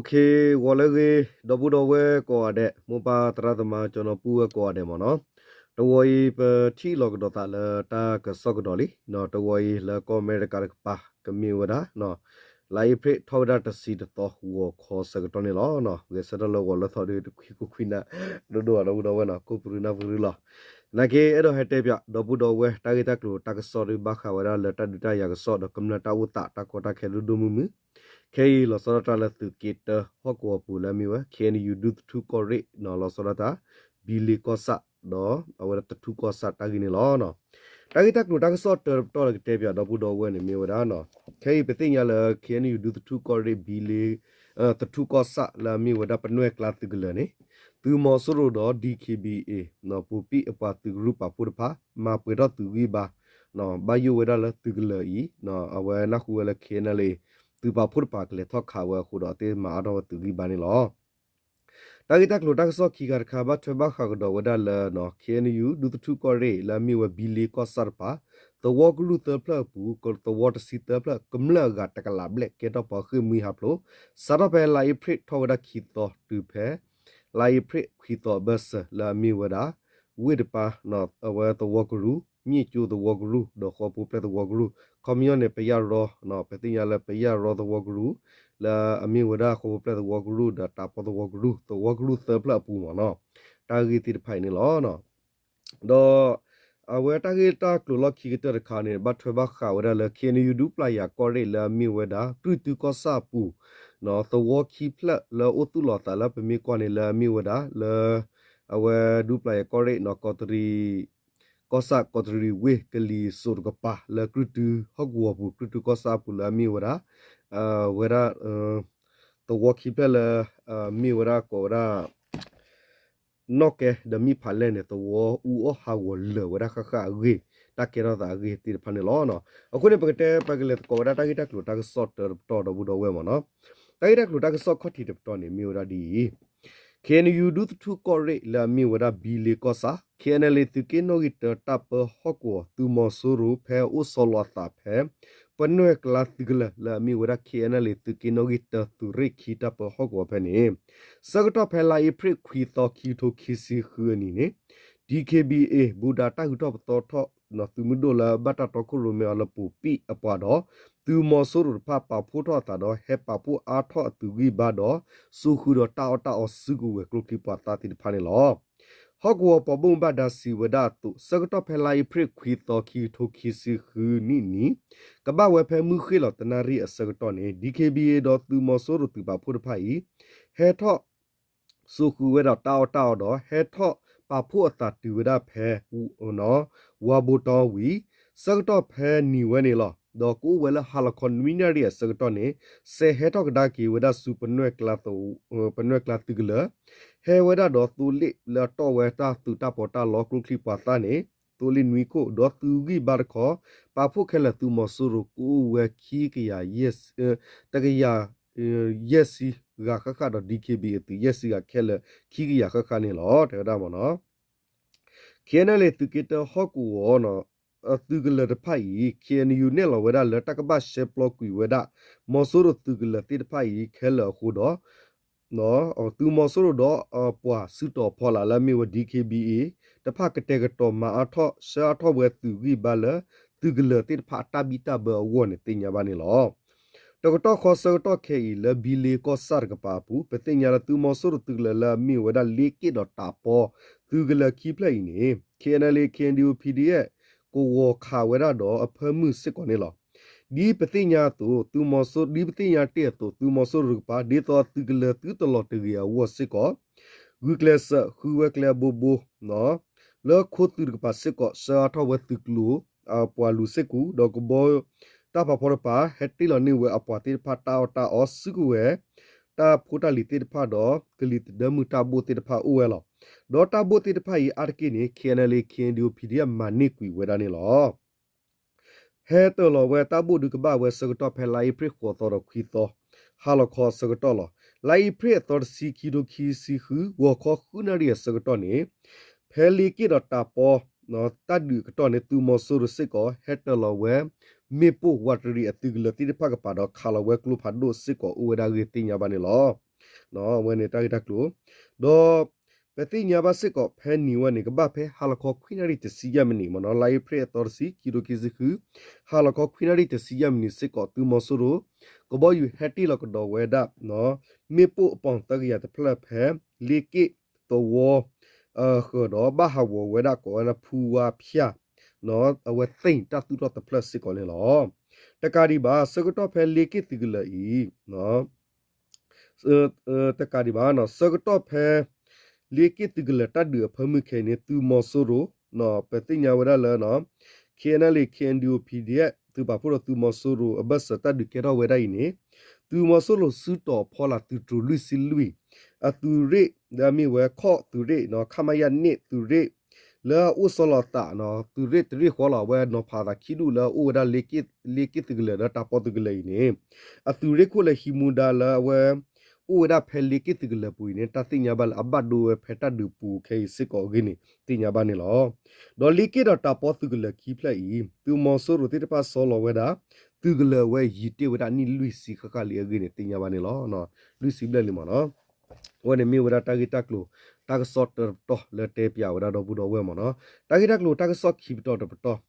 ဂီၤလၢအဂ့ၤ ဒီပုၢ်ဒီဝဲၢ်ကိးဂၤဒဲး, မိၢ်ပၢ်သရၣ်သမါ ကၠီနီၤပုၢ်ဝဲၢ်ကိးဂၤဒဲးမ့ၢ်နီၤ, တဂီၤအံၤ ပထံၣ်လီၤကဒီးသးလၢတၢ်ကစီၣ်ကဒီးလံ, တဂီၤအံၤလၢကီၢ်အမဲရကၤတကပၤ ကမ့ၢ်ဝဲဒၣ် လါအ့ဖြ့ၣ်ထီၣ်ဝဲဒၣ်တဆံတသီ ဂီၤခီဆၢကတီၢ်န့ၣ်လီၤ. ဂဲၤဆၢထၢၣ်လၢဂီၤလၢသီဒီး တခွံကိၣ်ခွံနၣ် ဒိၣ်ဒိၣ်ဘၣ် ဒီပုၢ်ဒီဝဲၢ်နီၤ, ကိးပရူနၢ်ပရူလီၤ. သနာ်က့ အဲၣ်ဒိးဟဲတဲပၠး ဒီပုၢ်ဒီဝဲၢ် တၢ်ဂ့ၢ်တၢ်ကျိၤတၢ်ကစီၣ်ဒုး ဘၣ်ဃးဝဲဒၣ်လၢတၢ်ဒုးတၢ်ယၤကစီၣ်ဒီး ကမျၢၢ်တၢ်အိၣ်သးတၢ်ကီတၢ်ခဲဒိၣ်ဒိၣ်မုၢ်မုၢ်, ခဲအံၤလီၤဆီဒၣ်တၢ်လၢသုးက့တၢဟီၣ်ကဝီၤပူၤလၢအမ့ၢ်ဝဲ ခ့ၣ်အဲၣ်ယူၣ် ဒူသထူကီၢ်ရ့ၣ်နီၤ, လီၤဆီဒၣ်တၢ် ဘံလ့ကီၢ်ဆၣ် ဒီးအဝဲဒၣ်သထူကီၢ်ဆၣ်တၢ်ဂ့ၢ်န့ၣ်လီၤ. တၢ်ဂ့ၢ်တၢ်ကျိၤတၢ်ကစီၣ်တၢတပတီၢ်လၢကတဲပၠး ဒီပုၢ်ဒီဝဲၢ်န့ၣ်မ့ၢ်ဝဲဒၣ် ခဲအံၤပသ့ၣ်ညါလၢ ခ့ၣ်အဲၣ်ယူၣ် ဒူသထူကီၢ်ရ့ၣ် ဘံလ့ သထူကီၢ်ဆၣ်လၢအမ့ၢ်ဝဲဒၣ်ပနွဲၢ်ကျါသုးကလၢၤန့ၣ် သုးမီၤစိရိၤဒီး DKBA ပူၤပံၣ်အပှၤသုးကရူၢ်ပာ်ဖှိၣ်တဖၣ် မၤပှဲၤထီၣ်သုးဂံၢ်ဘါ ဘၣ်ယိၣ်ဝဲဒၣ်လၢသုးကလၢၤအံၤ အဝဲနၢ်ဟူဝဲလၢ ခ့ၣ်အဲၣ်ယူၣ် သုးပာ်ဖှိၣ်တဖၣ်ကလဲၤထီၣ်ခးဝဲအဃိဒီး သ့ၣ်မၤအါထီၣ်ဝဲသုးဂံၢ်ဘါန့ၣ်လီၤ. တၢ်ဂ့ၢ်တၢ်ကျိၤတၢ်ကစီၣ်ခံခါတခါ ဘၣ်ထွဲဘၣ်ဃးကဒီးဝဲဒၣ်လၢ ခ့ၣ်အဲၣ်ယူၣ် ဒူသထူကီၢ်ရ့ၣ် လၢအမ့ၢ်ဝဲဘံလ့ကီၢ်ဆၣ်တဖၣ် သဝီကရူၢ်သၢဖျၢၣ်အပူၤ သဝီတဆံသၢဖျၢၣ် ကမျၢၢ်အဂၤတကလးဘျဲၣ် ကဲထီၣ်ပှၤဃ့ၢ်မှံဟးဖျိး စးထီၣ်ဖဲလါအ့ဖြ့ၣ်ထီၣ်ဝဲဒၣ်ခံသီတုၤဖဲ လါအ့ဖြ့ၣ်ခွံသီအဘၢၣ်စၢၤ လၢအမ့ၢ်ဝဲဒၣ် ဝ့ၢ်တပၤ အဝဲသဝီကရူၢ် မ့ၣ်ကၠိသဝီကရူၢ် ဒီးဃီဖိပျဲၢ်သဝီကရူၢ် ခီပညီန့ၣ် ပယၢ်ရီ ပသ့ၣ်ညါလၢပယၢ်ရီသဝီကရူၢ် လၢအမ့ၢ်ဝဲဒၣ်ဃီဖိပျဲၢ်သဝီကရူၢ် ဒီးတၢ်ပီသဝီကရူၢ် သဝီကရူၢ်သၢဖျၢၣ်အပူၤမ့ၢ်နီၤ, တၢ်ဂ့ၢ်သ့ၣ်တဖၣ်အံၤန့ၣ်လီၤ. ဒီးအဝဲတၢ်ဂ့ၢ်တၢ်ကျိၤလီၢ်ခံကတၢၢ်တခါန့ၣ် ဘၣ်ထွဲဘၣ်ဃးဝဲဒၣ်လၢ ခ့ၣ်အဲၣ်ယူၣ် ဒူပျၢ်ယၤကီၢ်ရ့ၣ် လၢအမ့ၢ်ဝဲဒၣ် ကြုၢ်တုကီၢ်ဆၣ်အပူၤ သဝီခံဖျၢၣ်လၢအိၣ်သူၣ်လီၤအသးလၢပမ့ၢ်ကွၢ်န့ၣ် လၢအမ့ၢ်ဝဲဒၣ်လၢ အဝဲဒူပျၢ်ယၤကီၢ်ရ့ၣ်နီၤ ကီးတရံး ကီၢ်ဆၣ် ကီးတရံးဝ့ၢ် ကလံၤစိးတကပၤ လၢကြုၢ်တုဟီၣ်ကဝီၤပူၤ ကြုၢ်တုကီၢ်ဆၣ်အပူၤလၢအမ့ၢ်ဝဲဒၣ် ဝဲဒၣ် သဝီခံဖျၢၣ်လၢ မ့ၢ်ဝဲဒၣ်ကိးဝဲဒၣ် နီၣ်ကဲဒီးမံၣ်ဖးလဲၢ်န့ၣ် သဝီအူအီၣ်ဟးဂီၤလၢာ်ဝဲဒၣ်ဃၣ်ဃၣ်အဂ့ၢ် တၢ်ကဲထီၣ်သးအဂ့ၢ်သ့ၣ်တဖၣ်န့ၣ်လီၤ. အဃိန့ၣ် ပကတဲပကလဲၤသကိးဝဲဒၣ်တၢ်ဂ့ၢ်တၢ်ကျိၤတၢ်ကစီၣ်တၢတပတီၢ် ဒီပုၢ်ဒီဝဲၢ်မ့ၢ်နီၤ, တၢ်ဂ့ၢ်တၢ်ကျိၤတၢ်ကစီၣ်ခီၣ်ထံးတပတီၢ်န့ၣ် မ့ၢ်ဝဲဒၣ်ဒ်အံၤ ခ့ၣ်အဲၣ်ယူၣ် ဒူသထူကီၢ်ရ့ၣ် လၢအမ့ၢ်ဝဲဒၣ်ဘံလ့ကီၢ်ဆၣ် ခ့ၣ်အဲၣ်ယူၣ် သုးက့နီၣ်ဂံၢ်တၢတၢ်ပၢဟီၣ်ကဝီၤ သုးမီၤစိရိၤဖဲအအိၣ်ဆီလီၤအသးဖဲ ပနွဲၢ်ကျါသုးကလၢၤ လၢအမ့ၢ်ဝဲဒၣ် ခ့ၣ်အဲၣ်ယူၣ် သုးက့နီၣ်ဂံၢ်တၢသုးရ့ၣ်ခံတၢ်ပၢဟီၣ်ကဝီၤဖဲန့ၣ် ဆၢကတီၢ်ဖဲလါအ့ဖြ့ၣ်ခွံသီ ခံကထိခံဆံဃုအနံၤန့ၣ် DKBA ဘူးဒးတၢ်ဂုၤထီၣ်ပသီထီၣ်သုးမုၢ်ဒိၣ်လၢဘၣ်တၢ်တီခိၣ်ရိၣ်မဲအီၤလၢပူၤပံၣ်အပှၤဒီး သုးမီၤစိရိၤတဖၣ်ပာ်ဖှိၣ်ထီၣ်အသးဒီး ဟဲပာ်ဖှိၣ်အါထီၣ်အသုးဂံၢ်ဘါဒီး စိာ်ဃုာ်ဒီးတၢ်အီၣ်တၢ်အီစုကဝဲၤကျိချံမျိာ်သၣ်သ့ၣ်တဖၣ်န့ၣ်လီၤ. ဟီၣ်ကဝီၤပှၤဘၣ်မူဘၣ်ဒါစံးဝဲဒၣ်အသိး ဆၢကတီၢ်ဖဲလါအ့ဖြ့ၣ်ခွံသီ ခံကထိခံဆံဃုနံၣ်န့ၣ် ကဘၣ်ဝဲဖဲမုၢ်ဃ့ၢ်လီၤတနၣ်ရံၣ်အဆၢကတီၢ်န့ၣ် DKBA ဒီးသုးမီၤစိရိၤသုးပာ်ဖှိၣ်တဖၣ်အံၤ ဟဲထီၣ် စိာ်ဃုာ်ဝဲဒၣ်တၢ်အီၣ်တၢ်အီဒီး ဟဲထီၣ်ပာ်ဖှိၣ်အသးတုၤဝဲဒၣ်ဖဲ ဝါဘိတီဝံၤ ဆၢကတီၢ်ဖဲနံၤဝဲန့ၣ်လီၤ. ဒီးကအိၣ်ဝဲလၢဟါလီၤခီနွံနၣ်ရံၣ်အဆၢကတီၢ်န့ၣ် စဲးဟဲထီၣ်ကဒါက့ၤဝဲဒၣ်ဆူ ပနွဲၢ်ကျါသုးကလၢၤ ဟဲဝဲဒၣ်ဒီးသိလ့ၣ်လၢအတီၢ်ဝဲတၢ်သုးတၢ်ပီးတၢ်လီကျိချံမျိာ်သၣ်န့ၣ် သိလ့ၣ်နွံခိၣ် ဒီးသုးဂံၢ်ဘါတခီ ပာ်ဖှိၣ်ခဲလၢာ်သုးမီၤစိရိၤကအိၣ်ဝဲခံကယၤ တကယၤ ယဲၢ်ဆံဂၤဃၣ်ဃၣ်ဒီး DKBA အသုးယဲၢ်ဆံဂၤခဲလၢာ် ခံကယၤဃၣ်ဃၣ်န့ၣ်လီၤ တဲဝဲဒၣ်မ့ၢ်နီၤ. ခ့ၣ်အဲၣ်ယူၣ် သုးက့တၢဟီၣ်ကဝီၤ သုးကလၢၤတဖၣ်အံၤ ခ့ၣ်အဲၣ်ယူၣ် နဲၣ်လီၤဝဲဒၣ်လၢတၢ်ကဘၣ်ရှဲပျီကွံာ်ဝဲဒၣ် မီၤစိရိၤသုးကလၢၤသ့ၣ်တဖၣ်အံၤခဲလၢာ်အဃိဒီး သုးမီၤစိရိၤဒီးပှၤစုတီၤဖီလာ်လၢအမ့ၢ်ဝဲ DKBA တဖၣ်ကတဲာ်ကတီၤမၤအါထီၣ်ဆှၢအါထီၣ်ဝဲသုးဂံၢ်ဘါလၢ သုးကလၢၤသ့ၣ်တဖၣ်အတၢ်ဘံၣ်တၢ်ဘၢအဂီၢ်န့ၣ်သ့ၣ်ညါဘၣ်န့ၣ်လီၤ. တကတီၢ်ဃီဆၢကတီၢ်ခဲအံၤ လၢဘံလ့ကီၢ်ဆၣ်တကပၤအပူၤ ပသ့ၣ်ညါလၢသုးမီၤစိရိၤသုးကလၢၤလၢအမ့ၢ်ဝဲဒၣ်လ့က့ၣ်ဒီးတးပီ သုးကလၢၤခံဖျၢၣ်အံၤန့ၣ် ခ့ၣ်အဲၣ်ယူၣ် ခ့ၣ်အဲၣ်ယူၣ် PDF ကဝီၤခးဝဲဒၣ်ဒီးအဖၢမုၢ်စ့ၢ်ကီးန့ၣ်လီၤ. ဒ်ပသ့ၣ်ညါအသိး သုးမီၤစိ ဒ်ပသ့ၣ်ညါတ့ၢ်အသိး သုးမီၤစိရိၤတကပၤ ဒ်သိးသုးကလၢၤသုတလီၤတဂ့ၤအဂီၢ်စ့ၢ်ကီး ဂုာ်ကျဲးစၢးဃုဝဲကျဲအဘိဘိ လၢခိသုးတကပၤစ့ၢ်ကီး ဆှၢအါထီၣ်ဝဲသုးကျိၤ ပှၤလူၤစ့ၢ်ကီး ဒီးကဘီ တၢ်ဖးဖီတကပၤ ဟဲတ့ၢ်လီၤန့ၢ်ဝဲအပှၤသ့ၣ်တဖၣ်တၢ်အီၣ်တၢ်အီစုကဝဲၤ တၢ်ဖိတၢ်လံၤသ့ၣ်တဖၣ်ဒီး ကလံၤသဒၢမုၢ်တၢ်ဘိၣ်သ့ၣ်တဖၣ်အိၣ်ဝဲလီၤ. ဒီးတၢ်ဘိၣ်သ့ၣ်တဖၣ်အံၤအါတက့ၢ်န့ၣ် ခ့ၣ်အဲၣ်ယူၣ် ခ့ၣ်အဲၣ်ယူၣ် PDF မၤန့ၢ်ကွံာ်ဝဲဒၣ်န့ၣ်လီၤ. ဟဲတၢၤလီၤဝဲတၢ်ဘိၣ်ဒုးကဘၣ်ဝဲဆၢကတီၢ်ဖဲလါအ့ဖြ့ၣ်ဃိးသီဒီးခွံသီ ဟါလီၤခီအဆၢကတီၢ်လီၤ. လါအ့ဖြ့ၣ်အသီတဆံ ခံကထိခံဆံဃု ဂီၤခီဃုနၣ်ရံၣ်အဆၢကတီၢ်န့ၣ် ဖဲလ့က့ၣ်ဒီးတးပီ တၢ်ဒုးအကတီၢ်န့ၣ် သုးမီၤစိရိၤစ့ၢ်ကီး ဟဲတၢၤလီၤဝဲ မ့ၣ်ပိၢ်ဝးတရံးအသုးကလၢၤသ့ၣ်တဖၣ်ကပၤဒီး ခးလီၤဝဲကျိဖးဒိၣ်စ့ၢ်ကီးအိၣ်ဝဲဒၣ်အဂ့ၢ်သ့ၣ်ညါဘၣ်န့ၣ်လီၤ. အဝဲန့ၣ်တၢ်ဂ့ၢ်တၢ်ကျိၤ, ဒီး ပသ့ၣ်ညါဘၣ်စ့ၢ်ကီးဖဲန့ၣ်ဝဲန့ၣ် ကဘၣ်ဖဲဟါလီၤခီခွံနၣ်ရံၣ်တဆံယဲၢ်မံးနံးမ့ၢ်နီၤ လါအ့ဖြ့ၣ်အသီတဆံ ခံထိခံဆံဃု, ဟါလီၤခီခွံနၣ်ရံၣ်တဆံယဲၢ်မံးနံးစ့ၢ်ကီး သုးမီၤစိရိၤ ကဘီယူၤဟဲတ့ၢ်လီၤကဒီးဝဲဒၣ် မ့ၣ်ပိၢ်အပီၢ်သၢကယၤတဖျၢၣ်ဖဲ လ့က့ၣ်သဝီ ဃၢၤဒီးဘၣ်ဟးဂီၤဝဲဒၣ်ကိးဝဲဒၣ်ဖူဝါဖၠၣ် အဝဲသ့ၣ်တၢ်သူၣ်ထီၣ်တဖျၢၣ်စ့ၢ်ကီးန့ၣ်လီၤ. တကးဒံးဘၣ် ဆၢကတီၢ်ဖဲလ့က့ၣ်သုးကလၢၤအံၤ တကးဒံးဘၣ် ဆၢကတီၢ်ဖဲ လ့က့ၣ်သုးကလၢၤတၢ်ဒုးအဖၢမုၢ်ခဲအံၤန့ၣ် သုးမီၤစိရိၤ ပသ့ၣ်ညါဝဲဒၣ်လၢ K N L A K N D O P D F သုးပာ်ဖှိၣ်ဒီးသုးမီၤစိရိၤအဘၢၣ်စၢၤတၢ်ဒုးကဲထီၣ်ဝဲဒၣ်အံၤန့ၣ် သုးမီၤစိရိၤစုတီၤဖီလာ်သုးတြူၤလွံၢ်ဆံလွံၢ် အသုးရ့ၣ် လၢအမ့ၢ်ဝဲခီၣ်သုးရ့ၣ် ခမရ န့ၢ်သုးရ့ၣ် လၢအအိၣ်ဆီလီၤအသး သုးရ့ၣ်တရ့ၣ်ဃီလီၤ အဝဲနီၤဖးသးခံဒူၣ်လၢအအိၣ်ဝဲဒၣ်လ့က့ၣ်သုးကလၢၤဒီးတၢ်ပီသုးကလၢၤအံၤန့ၣ် အသုးရ့ၣ်ခိၣ်လၢဟံးမူဒါလၢအဝဲ အိၣ်ဝဲဒၣ်ဖဲလ့က့ၣ်သုးကလၢၤပူၤအံၤန့ၣ် တၢ်သ့ၣ်ညါဘၣ်လၢအဘၣ်ဒိဝဲဖဲတၢ်ဒုးပူၤခဲအံၤစ့ၢ်ကီးအဂ့ၢ်န့ၣ် သ့ၣ်ညါဘၣ်န့ၣ်လီၤ. ဒီးလ့က့ၣ်ဒီးတၢ်ပီသုးကလၢၤခံဖျၢၣ်အံၤ သုးမီၤစိရိၤသ့ၣ်တဖၣ်ဆီလီၤဝဲဒၣ် သုးကလၢၤဝဲယံာ်တ့ၢ်ဝဲဒၣ်နံၣ်လွံၢ်ဆံဃၣ်ဃၣ်လံအဂ့ၢ်န့ၣ် သ့ၣ်ညါဘၣ်န့ၣ်လီၤ. လွံၢ်ဆံဘျဲၣ်လံမ့ၢ်နီၤ အဝဲန့ၣ်မ့ၢ်ဝဲဒၣ်တၢ်ဂ့ၢ်တၢ်ကျိၤ တၢ်ကစီၣ်တပတီၢ်လၢတဲပၠးဝဲဒၣ်ဒီပုၢ်ဒီဝဲၢ်မ့ၢ်နီၤ တၢ်ဂ့ၢ်တၢ်ကျိၤတၢ်ကစီၣ်ခံပတီၢ်တပတီၢ်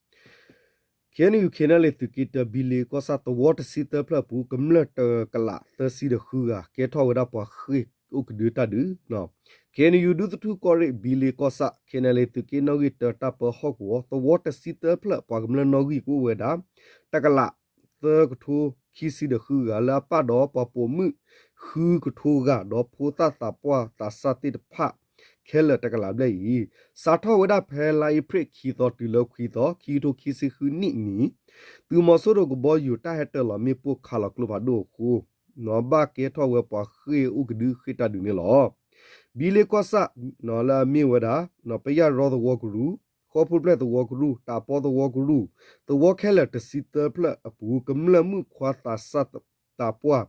K N U K N L A သုးက့တၢ ဘံလ့ကီၢ်ဆၣ် သဝီတဆံသၢဖျၢၣ်အပူၤ ကမျၢၢ်တကလးသၢဆံဒီးဃုဂၤ ကဲထီၣ်ဝဲဒၣ်ပှၤဃ့ၢ်အိၣ်ကဒုတၢ်ဒုး K N U ဒူသထူၣ်ကီၢ်ရ့ၣ် ဘံလ့ကီၢ်ဆၣ် K N L A သုးက့နီၣ်ဂံၢ်တၢ တၢ်ပၢဟီၣ်ကဝီၤ သဝီတဆံသၢဖျၢၣ် ပှၤကမျၢၢ်နီၣ်ဂံၢ်ကအိၣ်ဝဲဒၣ် တကလး သၢကထိခံဆံဒီးဃုဂၤ လၢအပာ်ဒီးပှၤပိာ်မုၣ် ဃုကထိဂၤ ဒီးဖိသၣ်သးပှၢ်သးစၢ်သ့ၣ်တဖၣ် ခဲလၢာ်တကလးဘျဲၣ်အံၤ စးထီၣ်ဝဲဒၣ်ဖဲလါအ့ဖြ့ၣ်ခံသီတုၤလၢခွံသီ ခံကထိခံဆံဃုနံၣ်န့ၣ် သုးမီၤစိရိၤကဘီယူၤတၢ်ဟဲတၢၤလီၤမ့ၣ်ပိၢ်ခးလီၤကျိဖးဒိၣ်အဃိ ဘၣ်ကဲထီၣ်ဝဲပှၤဃ့ၢ်အိၣ်ကဒုဃ့ၢ်တၢ်ဒုးန့ၣ်လီၤ. ဘံလ့ကီၢ်ဆၣ် လၢအမ့ၢ်ဝဲဒၣ် ပယၢ်ရီသဝီကရူၢ် ဃီဖိပျဲၢ်သဝီကရူၢ် တၢ်ပီသဝီကရူၢ် သဝီခဲလၢာ်တဆံသၢဖျၢၣ်အပူၤ ကမျၢၢ်မုၣ်ခွါသးစၢ်သးပှၢ်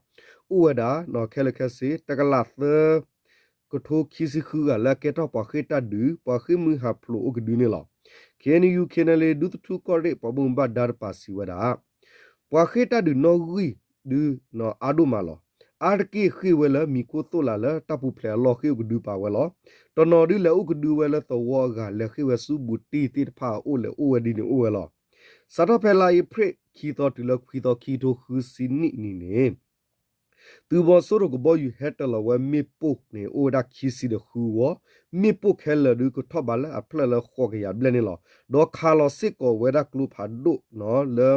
အိၣ်ဝဲဒၣ် ခဲလၢာ်ခဲဆ့ တကလးသၢ ကထိခံဆံဃုဂၤ လၢအကဲထီၣ်ပှၤဃ့ၢ်တၢ်ဒုး ပှၤဃ့ၢ်မုၢ်ဟးဖျိးအိၣ်ကဒုန့ၣ်လီၤ. K N U K N L A ဒူသထူၣ်ကီၢ်ရ့ၣ် ပှၤဘၣ်မူဘၣ်ဒါတပၤစံးဝဲဒၣ် ပှၤဃ့ၢ်တၢ်ဒုးနီၣ်ဂံၢ်ဒု အါဒိၣ်မးလီၤ. အါတက့ၢ်ဃ့ၢ်ဝဲလၢမံၤခိၣ်သိၣ်လာ်လၢတၢ်ပူၤဖျဲးအလီၢ်ဃ့ၢ်အိၣ်ကဒုပာ်ဝဲလီၤ. တနီၤဒုလဲၤအိၣ်ကဒုဝဲလၢသဝီအဂၤ လဲၤဃ့ၢ်ဝဲဆူဘူးတံၢ်သ့ၣ်တဖၣ်အအိၣ် လဲၤအိၣ်ဝဲဒ်န့ၣ်အိၣ်ဝဲလီၤ. စးထီၣ်ဖဲလါအ့ဖြ့ၣ်ခံသီတုၤလၢခွံသီ ခံကထိဃုဆံနံၣ်န့ၣ်န့ၣ် သုးမီၤစိရိၤကဘီယူၤဟဲတၢၤလီၤဝဲမ့ၣ်ပိၢ်န့ၣ် အိၣ်ဝဲဒၣ်ခံဆံဒီးဃုဝီ, မ့ၣ်ပိၢ်ခဲလၢာ်ဒုကထီၣ်ဘးလၢအဖျၢၣ်လၢဃိးကယၤဘျဲၣ်န့ၣ်လီၤ. ဒီးခးလီၤစ့ၢ်ကီးဝဲဒၣ်ကျိဖးဒိၣ်လၢ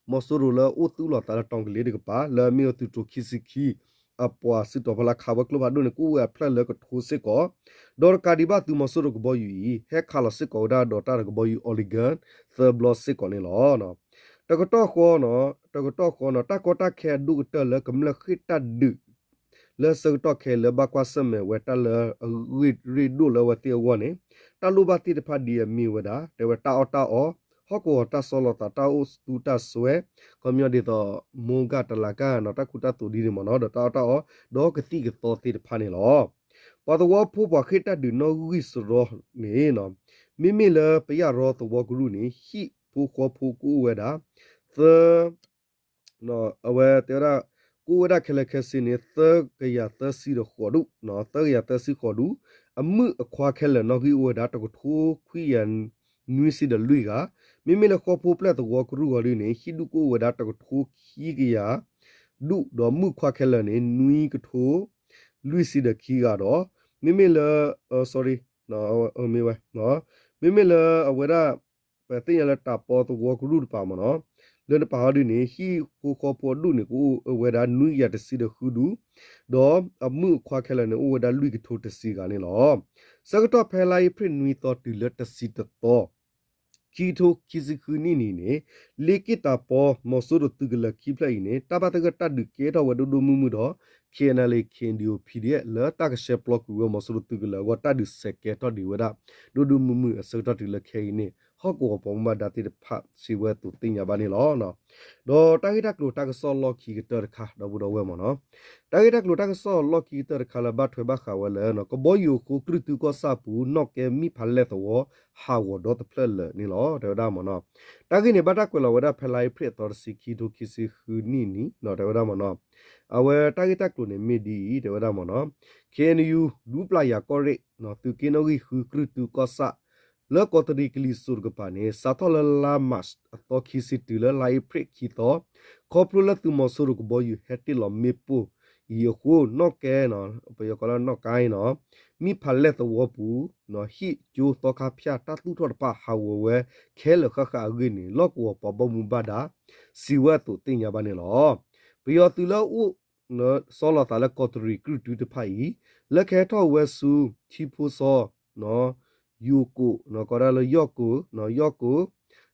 မီၤစိရိၤလၢအအိၣ်သူၣ်လီၤသးလၢတီၤကလ့တကပၤ လၢအမ့ၢ်ဝဲသုးတြိၤခံဆံခံ အပှၤစုတီၤဖီလာ်ခးဝဲကျိဖးဒိၣ်န့ၣ် ကအိၣ်ဝဲအဖျၢၣ်လၢကထိစ့ၢ်ကီး, ဒီးတကးဒံးဘၣ်သုးမီၤစိရိၤကဘီယူၤအံၤ ဟဲခးလီၤစ့ၢ်ကီးဝဲဒၣ်ဒီးတၢ်တကဘီယူၤ Oregon သၢဘျီစ့ၢ်ကီးန့ၣ်လီၤ. တကတီၢ်ဃီ, တကတီၢ်ဃီန့ၣ် တၢ်ကီတၢ်ခဲအဒိၣ်ကတၢၢ်လၢကမျၢၢ်ဃ့ၢ်တၢ်ဒုး လၢဆၢကတီၢ်ခဲအံၤလၢဘၣ်ကွၢ်ဆၢၣ်မဲာ်ဝဲတၢ်လၢအဂ့ၢ်ရ့ၣ်ဒိၣ်လၢအဝဲသ့ၣ်အဂီၢ်န့ၣ် တၢ်လိၣ်ဘၣ်သ့ၣ်တဖၣ်ဒ်အမ့ၢ်ဝဲဒၣ် တဲဝဲတၢ်အီၣ်တၢ်အီ, ဟီၣ်ကဝီၤတၢ်ဆီလီၤသး တၢ်အိၣ်သူတၢ်စွဲ, ခီပညီဒ်သိး မိၢ်ဂၢ်တလးကၢ်န့ၣ် တၢ်ခူတၢ်သိးဒ်န့ၣ်မ့ၢ်နီၤ ဒီးတၢ်အီၣ်တၢ်အီ ဒီးကသံၣ်ကသီသ့ၣ်တဖၣ်န့ၣ်လီၤ. ပှၤသဝီဖိပှၤဃ့ၢ်တၢ်ဒုးနီၣ်ဂံၢ်စရီန့ၣ် မ့မ့ၢ်လၢပယၢ်ရီသဝီကရူၢ်န့ၣ် ဟံၣ်ဖိဃီဖိကအိၣ်ဝဲဒၣ် သၢ အဝဲတဲဝဲဒၣ် ကအိၣ်ဝဲဒၣ်ခဲလၢာ်ခဲဆ့န့ၣ် သၢကယၤသၢဆံဒီးဃိးဒူၣ်, သၢကယၤသၢဆံဃိးဒူၣ်, အမုၣ်အခွါခဲလၢာ်နီၣ်ဂံၢ်အိၣ်ဝဲဒၣ် တကထိခွံကယၤနွံဆံဒီးလွံၢ်ဂၤ, မ့မ့ၢ်လၢဃီဖိပျဲၢ်သဝီကရူၢ်ဂီၤဒုန့ၣ် ဟံၣ်ဒူၣ်ကအိၣ်ဝဲဒၣ် တကထိခံကယၤဒူၣ်, ဒီးမုၣ်ခွါခဲလၢာ်န့ၣ် နွံကထိ လွံၢ်ဆံဒီးခံဂၤဒီး မ့မ့ၢ်လၢ sorry မ့ၢ်ဝဲ မ့မ့ၢ်လၢအဝဲဒၣ် ပသ့ၣ်ညါလၢတၢ်ပီသဝီကရူၢ်တပၤမ့ၢ်နီၤ လၢတပၤဟီဒုန့ၣ် ဟံၣ်ဖိဃီဖိအဒူၣ်န့ၣ် ကအိၣ်ဝဲဒၣ်နွံကယၤတဆံဒီးဃုဒူၣ်, ဒီးအမုၣ်အခွါခဲလၢာ်န့ၣ် အိၣ်ဝဲဒၣ်လွံၢ်ကထိတဆံဂၤန့ၣ်လီၤ. ဆၢကတီၢ်ဖဲလါအ့ဖြ့ၣ်နွံသီတုၤလၢတဆံတသီ ခံကထိခံဆံဃုနံၣ်န့ၣ်န့ၣ် လ့က့ၣ်တၢ်ပီ မီၤစိရိၤသုးကလၢၤခံဖျၢၣ်အံၤန့ၣ် တၢ်ဘၣ်သဂၢၢ်တၢ်ဒုးကဲထီၣ်ဝဲဒိၣ်ဒိၣ်မုၢ်မုၢ်ဒီး K N L A K N D O P D F လၢတၢ်ကဆှဲပျီကွံာ်ဝဲမီၤစိရိၤသုးကလၢၤအဂီၢ် တၢ်ဒုးစဲးကဲထီၣ်ဒံးဝဲဒၣ် ဒိၣ်ဒိၣ်မုၢ်မုၢ်အဆၢကတီၢ်တုၤလၢခဲအံၤန့ၣ် ဟီၣ်ကဝီၤပှၤဘၣ်မူဘၣ်ဒါသ့ၣ်တဖၣ်စံးဝဲအသိးသ့ၣ်ညါဘၣ်န့ၣ်လီၤ. ဒီးတၢ်ဂ့ၢ်တၢ်ကျိၤတၢ်ကစီၣ်လီၢ်ခံကတၢၢ်တခါ ဒီပုၢ်ဒီဝဲၢ်မ့ၢ်နီၤ တၢ်ဂ့ၢ်တၢ်ကျိၤတၢ်ကစီၣ်လီၢ်ခံကတၢၢ်တခါလၢဘၣ်ထွဲဘၣ်ဃးဝဲလၢ ကဘီယူၤအဃိ ကြုၢ်တုကီၢ်ဆၣ်ပူၤ နီၣ်ကဲမံၣ်ဖးလဲၢ်သဝီ ဟးဂီၤဒီတဖျၢၣ်လၢာ်န့ၣ်လီၤ တဲဝဲဒၣ်မ့ၢ်နီၤ. တၢ်ဂ့ၢ်န့ၣ် ဘၣ်တၢ်ကွဲးလီၤဝဲဒၣ်ဖဲလါအ့ဖြ့ၣ်အသီတဆံ ခံကထိခံဆံဃုနံၣ်န့ၣ် တဲဝဲဒၣ်မ့ၢ်နီၤ. အဝဲတၢ်ဂ့ၢ်တၢ်ကျိၤန့ၣ်မ့ၢ်ဒ်အံၤ တဲဝဲဒၣ်မ့ၢ်နီၤ, ခ့ၣ်အဲၣ်ယူၣ် ဒူပျၢ်ယၤကီၢ်ရ့ၣ် သုးက့နီၣ်ဂံၢ်ဃု ကြုၢ်တုကီၢ်ဆၣ် လၢကီးတရံးကလံၤစိးတကပၤန့ၣ် စးထီၣ်လၢလါမး အသီခံဆံတုၤလၢလါအ့ဖြ့ၣ်ခံသီ ခီဖျိလၢသုးမီၤစိရိၤကဘီယူၤဟဲတ့ၢ်လီၤမ့ၣ်ပိၢ်အံၤအဃိ နီၣ်ကဲ ပယီၤကိးလၢနီၣ်ကါအံၤနီၤ မံၣ်ဖးလဲၢ်သဝီပူၤ ဟံၣ်ကၠိသီခါဖၠၣ်တၢ်သူၣ်ထီၣ်တဖၣ်ဟးဂီၤဝဲခဲလၢာ်ဃၣ်ဃၣ်အဂ့ၢ်န့ၣ် လီၢ်ကဝီၤပှၤဘၣ်မူဘၣ်ဒါ စံးဝဲအသိးသ့ၣ်ညါဘၣ်န့ၣ်လီၤ. ပယီၤသုးလၢအအိၣ် ဆီလီၤသးလၢကီးတရံးကြုၢ်တုတဖၣ်အံၤ လၢကဟဲထီၣ်ဝဲဆူ ထံဖိစီ ယိၤကိး ကိးဒၣ်လၢယီၢ်ကိး ယီၢ်ကိး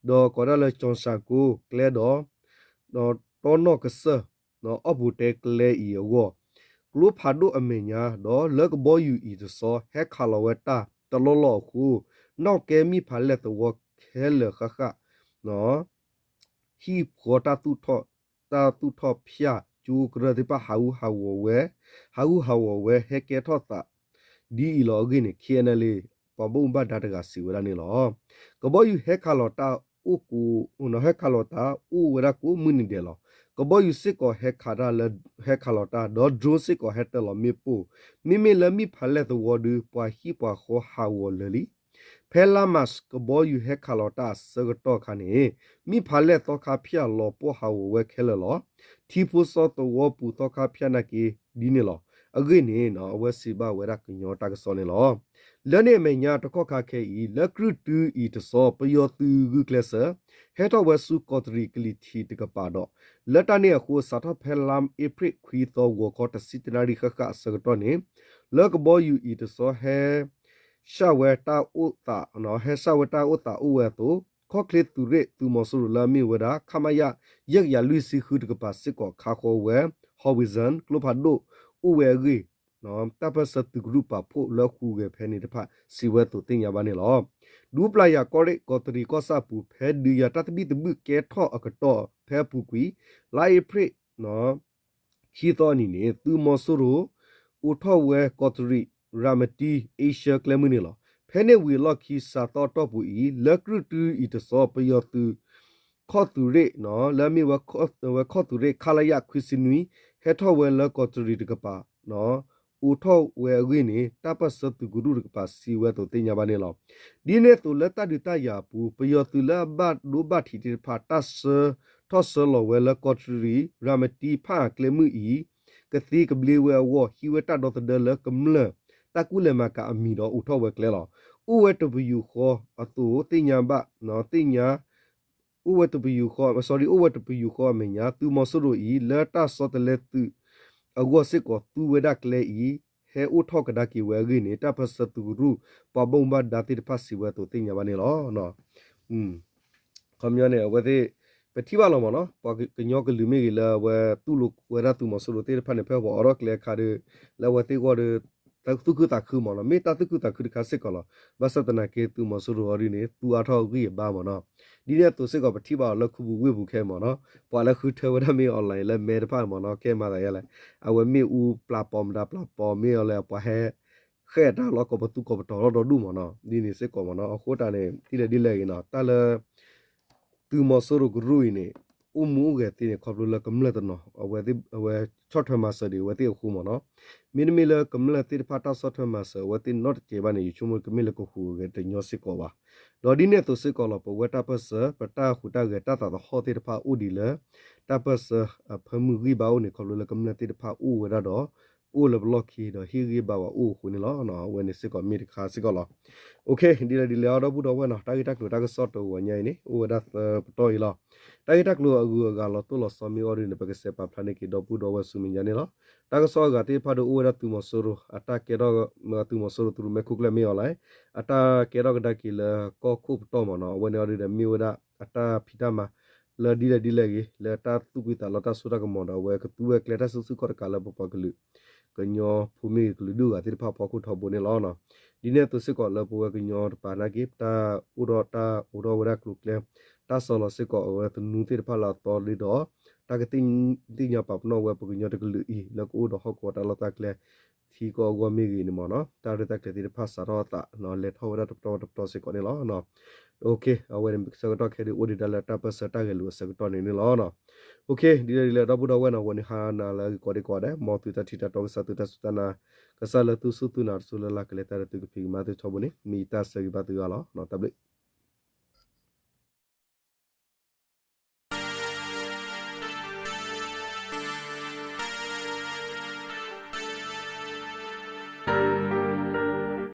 ဒီးကိးဒၣ်လၢကၠီၣ်စၣ်ကိကျဲဒီး ဒီးတီနီၣ်ကစၢၢ် အီၣ်ပူၤတဲကျဲအံၤအဂီၢ် ကျိဖးဒိၣ်အမဲာ်ညါ ဒီးလၢကဘီယူၤအံၤတဆီ ဟဲခးလီၤဝဲတၢ်တလီၢ်လီၢ်အဃိ နီၣ်ကဲမံၣ်ဖးလဲၢ်သဝီခဲလၢာ်ဃၣ်ဃၣ် ဟံၣ်ဃီတၢ်သူၣ်ထီၣ် တၢ်သူၣ်ထီၣ်ဖၠၣ်ကၠိကရၢသ့ၣ်တဖၣ် ဟးဂူာ်ဟးဂီၤဝဲ ဟးဂူာ်ဟးဂီၤဝဲ ဟဲကဲထီၣ်သး ဒ်အံၤလီၤအဂ့ၢ်န့ၣ် ခ့ၣ်အဲၣ်ယူၣ် ပှၤဘၣ်မူဘၣ်ဒါတဂၤစံးဝဲဒၣ်န့ၣ်လီၤ. ကဘီယူၤဟဲခးလီၤတၢ်အိၣ်ကိး ဟဲခးလီၤတၢ်အိၣ်ဝဲဒၣ်ကိးမုၢ်နံၤဒဲးလီၤ. ကဘီယူၤစ့ၢ်ကီးဟဲခးတၢ်လၢ ဟဲခးလီၤတၢ် ဒီး drone စ့ၢ်ကီးဟဲတၢလီၤမ့ၣ်ပိၢ် မ့မ့ၢ်လၢမံၣ်ဖးလဲၢ်သဝီဒီး ပှၤဟံၣ်ပှၤဃီဟးဂီၤလၢာ်လံ. ဖဲလါမး ကဘီယူၤဟဲခးလီၤတၢ်အဆၢကတီၢ်အခါန့ၣ် မံၣ်ဖးလဲၢ်သီခါဖၠၣ်လီၤပှီၢ်ဟးဂီၤဝဲခဲလၢာ်လီၤ. ထံဖိစီသဝီပူၤသီခါဖၠၣ်နာ်က့ဒ်န့ၣ်လီၤ. အဂ့ၢ်န့ၣ် အဝဲစံးဘၣ်ဝဲဒၣ်ကညီတၢ်ကစီၣ်န့ၣ်လီၤ. လၢန့ၣ်အမဲာ်ညါတကီၢ်ခါခဲအံၤ လၢကြုၢ်တုအံၤတဆီ ပယီၤသုးဂုာ်ကျဲးစၢး ဟဲထီၣ်ဝဲဆူကီးတရံးကလံၤထံးတကပၤဒီး လၢတၢ်န့ၣ်အဃိ စးထီၣ်ဖဲလါအ့ဖြ့ၣ်ခွံသီ ဂီၤခီတဆံတနၣ်ရံၣ်ဃၣ်ဃၣ်အဆၢကတီၢ်န့ၣ် လၢကဘီယူၤအံၤတဆီဟဲ ဆှၣ်ဝဲတၢ်အိၣ်သး ဟဲဆှၣ်ဝဲတၢ်အိၣ်သးအိၣ်ဝဲအသိး ခီၣ်ချ့သုးရ့ၣ်သုးမီၤစိရိၤလၢအမ့ၢ်ဝဲဒၣ် ခမရ ယဲၢ်ကယၤလွံၢ်ဆံဃုတကပၤစ့ၢ်ကီး ခးဃီဝဲ Howitzer ကျိဖးဒိၣ်အိၣ်ဝဲအဂ့ၢ် တၢ်ပၢၢ်ဆၢသုးကရူၢ်ပာ်ဖှိၣ်လၢဟူးဂဲၤဖဲန့ၣ်တဖၣ် စံးဝဲအသိးသ့ၣ်ညါဘၣ်န့ၣ်လီၤ. ဒူပျၢ်ယၤကီၢ်ရ့ၣ် ကီးတရံးကီၢ်ဆၣ်အပူၤ ဖဲဒုးယၤတၢ်သဘံၣ်သဘုၣ်ကဲထီၣ်အကတီၢ် ဖဲအပူၤကွံာ် လါအ့ဖြ့ၣ် ခံသီအနံၤန့ၣ် သုးမီၤစိရိၤ အိးထီၣ်ဝဲကီးတရံး ရၤမတံ အ့ရှၢကျဲမုၢ်န့ၣ်လီၤ. ဖဲန့ၣ်ဝံၤအလီၢ်ခံ စးသီအတီၢ်ပူၤအံၤ လၢကြုၢ်တုအံၤတဆီ ပယီၤသုး ခီၣ်သုးရ့ၣ် လၢအမ့ၢ်ဝဲ ဝဲခီၣ်သုးရ့ၣ် ခလရ ခွံဆံနွံ ဟဲထီၣ်ဝဲလၢကီးတရံးတကပၤ အိးထီၣ်ဝဲအဂ့ၢ်န့ၣ် တၢ်ပၢၢ်ဆၢသုးကရူၢ်တကပၤ စံးဝဲအသိးသ့ၣ်ညါဘၣ်န့ၣ်လီၤ. ဒ်န့ၣ်အသိးလၢတၢ်ဒုးတၢ်ယၤအပူၤ ပယီၤသုးလၢအဘၣ်ဒိဘၣ်ထံးသ့ၣ်တဖၣ် တၢ်ဆှၢထီၣ်ဆှၢလီၤဝဲလၢကီးတရံး ရၤမတံဖၣ်အကျဲမုၢ်အံၤ ကသ့ကဘျ့ဝဲအဂီၢ် ဟံးဝဲတၢ်ဒီသဒၢလၢကမျၢၢ် တၢ်ကူၣ်လဲၤမၤကၤအမံၤဒီးအိးထီၣ်ဝဲကျဲလီၤ. အိၣ်ဝဲတပယူာ်ဃီအသိးသ့ၣ်ညါဘၣ် သ့ၣ်ညါ အိၣ်ဝဲတပယူာ်ဃီ sorry အိၣ်ဝဲတပယူာ်ဃီအမဲာ်ညါ သုးမီၤစိရိၤအံၤ လၢတၢ်ဆီတလဲသုးအဂီၢ်စ့ၢ်ကီး သူဝဲဒၣ်ကျဲအံၤ ဟဲအိၣ်ထီၣ်ကဒါက့ၤဝဲအဂ့ၢ်န့ၣ် တၢ်ပၢၢ်ဆၢသုးကရူၢ် ပှၤဘၣ်မူဘၣ်ဒါသ့ၣ်တဖၣ်စံးဝဲအသိးသ့ၣ်ညါဘၣ်န့ၣ်လီၤ. ခီပညီန့ၣ် အဝဲသ့ၣ် ပထံၣ်ဘၣ်လီၤမ့ၢ်နီၤ ပှၤကညီကလုာ်မ့ၢ်ဂ့ၤလၢအဝဲတူၢ်လိာ်ဝဲဒၣ်သုးမီၤစိရိၤသ့ၣ်တဖၣ်န့ၣ် ဖဲပှၤအိးထီၣ်ကျဲအခါဒီး လၢအဝဲသ့ၣ်အဂီၢ်ဒီး သူၣ်ခုသးခုမ့ၢ်နီၤ မ့ၢ်တၢ်သူၣ်ခုသးခုတခါစ့ၢ်ကီးလီၤ. ဘၣ်ဆၣ်သနာ်က့ သုးမီၤစိရိၤအီၤဒ်န့ၣ် သူအါထီၣ်ဂံၢ်အဘါမ့ၢ်နီၤ ဒ်န့ၣ်အသိးစ့ၢ်ကီး ပထံၣ်ဘၣ်အီၤလၢခူပူၤဝ့ၢ်ပူၤခဲအံၤမ့ၢ်နီၤ ပှၤလၢဃုထၢဝဲဒၣ်မ့ၢ် online လၢမဲတဖၣ်မ့ၢ်နီၤ ကဲမၤသးယဲလဲၣ် အဝဲမ့ၣ်အူပျၢ်ပီၤမတၤပျၢ်ပီၤမ့ၢ်အီၤလၢပှၤဟဲ ဃဲၣ်တၢ်လီၤကီးပသူကီးပတီၤလီၤဒီဒူၣ်မ့ၢ်နီၤ ဒ်န့ၣ်စ့ၢ်ကီးမ့ၢ်နီၤ အဃိတၢ်န့ၣ် ဒ်လဲၣ်ဒ်လဲၣ်ဂ့ၤနီၤ တၢ်လၢ သုးမီၤစိရိၤကရူၢ်အံၤန့ၣ် အိၣ်မူအိၣ်ဂဲၤသ့န့ၣ် ခီဖျိလၢကမျၢၢ်တနီၤ အဝဲဆီၣ်ထွဲမၤစၢၤဒံးအဝဲသ့ၣ်အဃိမ့ၢ်နီၤ မ့တမ့ၢ်လၢကမျၢၢ်သ့ၣ်တဖၣ်တၢ်ဆီၣ်ထွဲမၤစၢၤ အဝဲသ့ၣ်နီတစဲးဘၣ်န့ၣ် ယဆိကမိၣ်ကမ့ၢ်လၢကဟူးဂဲၤတညီစ့ၢ်ကီးဘၣ် ဒီးဒ်န့ၣ်အသိးစ့ၢ်ကီးလီၤ ပဝဲတၢ်ပၢၢ်ဆၢ ပတၢ်ဟူးတၢ်ဂဲၤတၢ်သးသဟီၣ်သ့ၣ်တဖၣ်အိၣ်ဒံးလၢ တၢ်ပၢၢ်ဆၢအဖၢမုၢ်ဂံၢ်ဘါအိၣ်န့ၣ် ခီဖျိလၢကမျၢၢ်သ့ၣ်တဖၣ်အိၣ်ဝဲဒၣ်ဒီး အိၣ်လၢပလီၢ်ခံဒီးဟ့ၣ်ဂံၢ်ဘါဝဲအိၣ်အဃိန့ၣ်လီၤ. အဝဲန့ၣ်စ့ၢ်ကီးမ့ၢ်တခါစ့ၢ်ကီးလီၤ. ဒ်လဲၣ်ဒ်လဲၣ်အီၤဒီပုၢ်ဒီဝဲၢ်နီၤ တၢ်ဂ့ၢ်တၢ်ကျိၤတၢ်ကစီၣ်တဂီၤညါအံၤန့ၣ် အိၣ်ဝဲဒၣ်သၢပတီၢ်အံၤလီၤ. တၢ်ဂ့ၢ်တၢ်ကျိၤအဂုၤအဂၤလီၤတိၢ်လီၤဆီမ့ၢ်အိၣ်ဒ်န့ၣ် ပကစဲးပာ်ဖျါန့ၢ်က့ၤဒီပုၢ်ဒီဝဲၢ်ဆူမဲာ်ညါန့ၣ်လီၤ. တၢ်ကစီၣ်အဂၤသ့ၣ်တဖၣ်ဒီးအိၣ်ဝဲဒၣ်သုးမီၤစိရိၤ အတၢ်ကဲထီၣ် သုးမီၤစိရိၤသုးရူးမဲာ်ခိၣ်ကျၢၢ်မ့ၢ်အီၤလဲၣ် အတၢ်ကဲထီၣ်ကဒါက့ၤလၢကီၢ်ခိၣ်ပတီၢ်မ့ၢ်နီၤ အဝဲန့ၣ်အီၤဒ်ဒီးမ့ၢ်ဝဲဒၣ်အတၢ်ဖံးတၢ်မၤ လၢဒ်လဲၣ်ဒ်လဲၣ်ဂ့ၤ လၢတၢ်သူၣ်ဖှံသးညီတၢ်စိတၢ်ကမီၤဒီး အဝဲကသူဝဲကျဲတၢ်စုဆူၣ်ခီၣ်တကးလၢပပှၤကလုာ် ကညီဖိမ့ၢ်ဂ့ၤကလုာ်ဒူၣ်ဂၤသ့ၣ်တဖၣ်အဖီခိၣ်ထီဘိန့ၣ်လီၤ. ဒ်န့ၣ်အသိးစ့ၢ်ကီးလၢပဝဲကညီတပၤနာ်က့ ပတၢ်အိၣ်ဒီးတၢ်အိးထီၣ်ဝဲဒၣ်ကျိၤကျဲ တၢ်ဆီလီၤစ့ၢ်ကီးအဝဲသနူသ့ၣ်တဖၣ်လၢအသီဒ်ဒီး တၢ်ကသ့ၣ်ညါပာ်ပနီၣ်ဝဲပကညီတကလုာ်အံၤ လၢကအိၣ်ဒီးဟီၣ်ကဝီၤတၢ်လီၢ်တၢ်ကျဲ ထံကီၢ်အဂီၢ်မ့ၢ်ဂ့ၤန့ၣ်မ့ၢ်နီၤ တၢ်ရဲၣ်တၢ်ကျဲၤသ့ၣ်တဖၣ်စးထီၣ်အသး လဲၤထီၣ်ဝဲဒၣ်တပတီၢ်ဝဲတပတီၢ်စ့ၢ်ကီးန့ၣ်လီၤ. အဝဲန့ၣ်ဆၢကတီၢ်ခဲအံၤဒုး အိၣ်ဒံးဒၣ်လၢတၢ်ပၢၢ်ဆၢတၢ်ဂဲၤလိာ်အဆၢကတီၢ်န့ၣ်န့ၣ်လီၤ. ဒ်လဲၣ်ဒ်လဲၣ် ဒီပုၢ်ဒီဝဲၢ်နီၤ ဂီၤနံၤဟါနၤလၢအဂ့ၤကိးဒံကိးဂၤဒဲး မ်သုတၢ်ထံၣ်တၢ်တီကစၢ်သုတၢ်စူၢ်တၢ်နာ် ကစၢ်လၢသုစူၢ်သုနာ်တစိၤလၢ်လၢ်ကလဲၤတၢ်ဒီးသုကဖံးကမၤသုထီဘိန့ၣ် မ့ၢ်ယတၢ်ဆၢဂ့ၤဘၣ်သုဂၤလီၤ. တၢ်ဘျုး